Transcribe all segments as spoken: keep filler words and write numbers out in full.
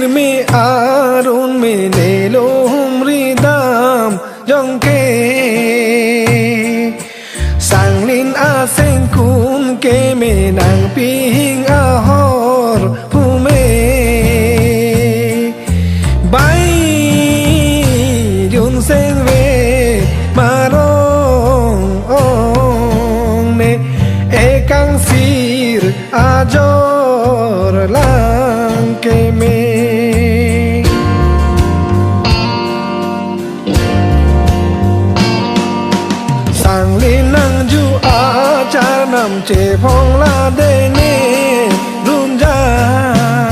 Me arun me nelo humri dam jongke, sanglin asengkun ke me nangpihing ahor pume. Bai jun sengve marong ong me, ekangsir ajor lang keme. Sangli nangju achar nam chephong la dene runjang.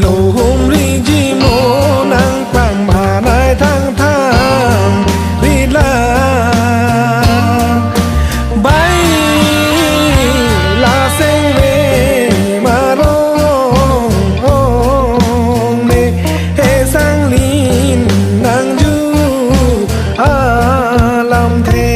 Lo humri jimo nangplang manai thangthang ri lang. Bai la sengve marong ong me, he sanglin nangju alamthe.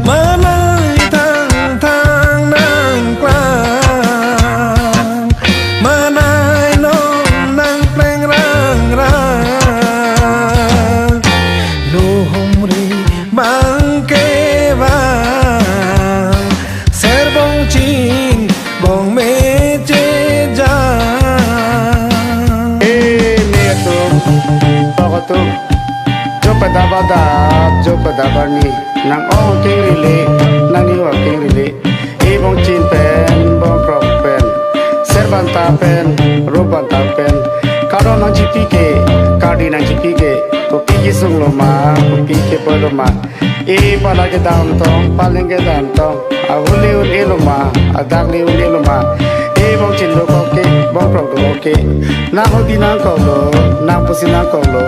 Manai thangthang nangplang, manai non nangpleng rangrang. Lo humri bang kevang, ser bongchin bong me chejang. E me atum, bok atum, jo padap adap, jo padap arni, nang-ong akeng ri le, nangnihu akeng ri le. E bongchin pen, bongkrok pen, ser banta pen, rup banta pen, kardom nangchipi ke, kardi nangchipi ke, kopi kesung lo ma, kopi keboi lo ma. E pala kedam tong, paleng kedam tong, ahut le un-e lo ma, adak le un-e lo ma. E bongchin dokok ke, bongkrok dokok ke, nang hodi nangkok lo, nang pusi nangkok lo.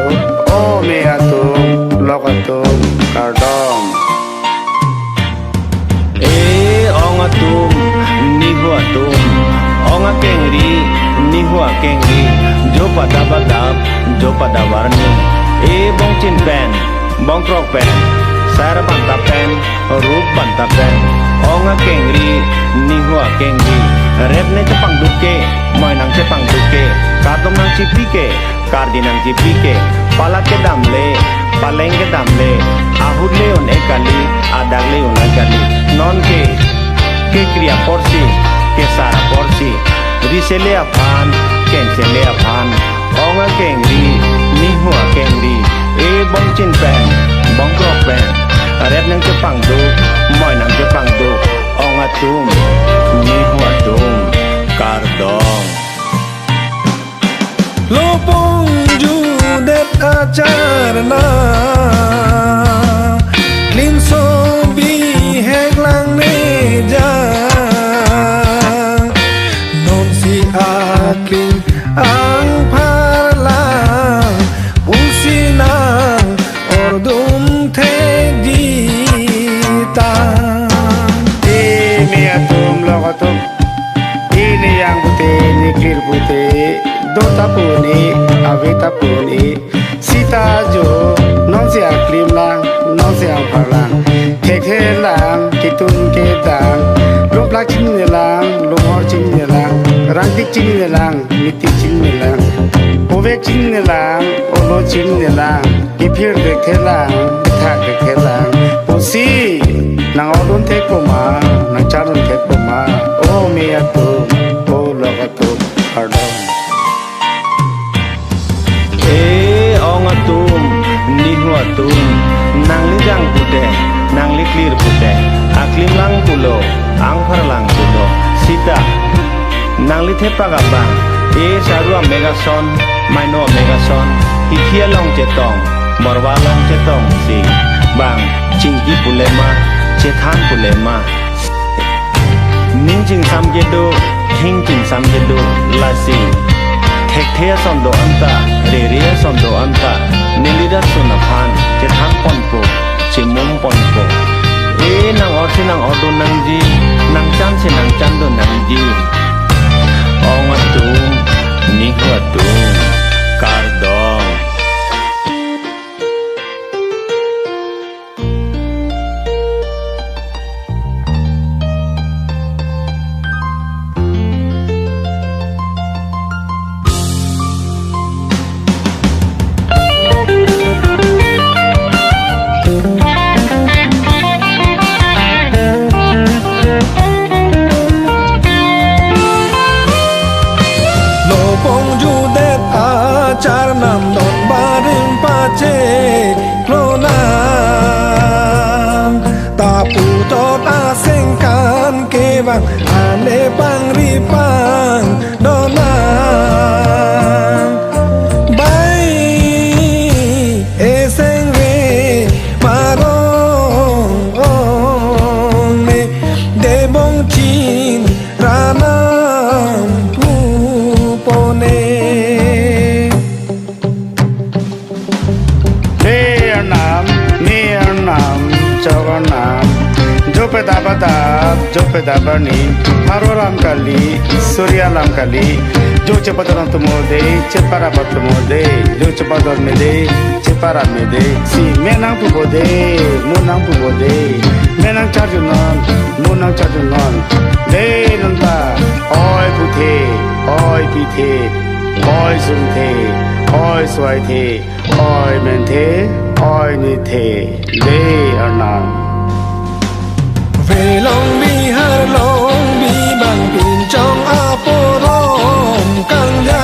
O me atum, lok atum, kardom. E ong atum, nihu atum, ong akengri, nihu akengri, jo padap adap, jo padap arni. E bongchin pen, bongkrok pen, ser banta pen, rup banta pen, ong akengri, nihu akengri, rep ne chepangduk ke, moi nangchepangduk ke, kardom nangchipi ke, kardi nangchipi ke, pala kedam le, paleng kedam le, ahut le un-e kali, adak le un-e kali. Non ke, kekri aporsi, kesar aporsi, ri sele aphan, keng sele aphan, ong akengri, nihu akengri, e bongchin pen, bongkrok pen, rep nangchepangduk, moi nangchepangduk, ong atum, nihu atum, kardom. Lo pongjudet acharna, klimso bihek lang ne jang. Non si aklim angpharlang, pusi nang ordun thekji tang. E me atum, lok atum, e ne yang pute, ne klir pute, do ta pu un-e, ave ta pu un-e. Sita jo, non si aklim lang, non si angpharlang, thekthe lang, ketun kedang, lungplak chinine lang, lunghor chinine lang, rangtik chinine lang, mitik chinine lang, ovek chinine lang, olo chinine lang, kephir thekthe lang, kethak thekthe lang, pusi nang ordun thekpo ma, nang charun thekpo ma. O me atum, o lok atum, kardom. E ong atum, nihu atum, nangli jang pute, nangli klir pute, aklim lang pulo, angpharlang pulo, sita nangli thepak abang, e saru amek ason, maino amek ason, hithi along chetong, borwa along chetong si, bang chingki pule ma, chethan pule ma. Ning chingsam kedo, thing chingsam kedo, lasi thekthe ason do-an ta, rere ason do-an ta, neli rat sun aphan chethan ponpo, chemum ponpo. E nang orsi nang ordun nangji, nang chansi nang chandun nangji. Ong atum, nihu atum, Jo pedabar ni, pharo alam kali, suri alam kali, jo chepadon atomo de, chepara atomo de, jo chepadon me de, chepara me de, si me nangpupo de, mo nangpupo de, me nangcharjunon, mo nangcharjunon, de nonta, oi puthe, oi pithe, oi sungthe, oi suaithe, oi menthe, oi nithe, de arnam. Velong Bihar long bibang pinchong aporom kangja.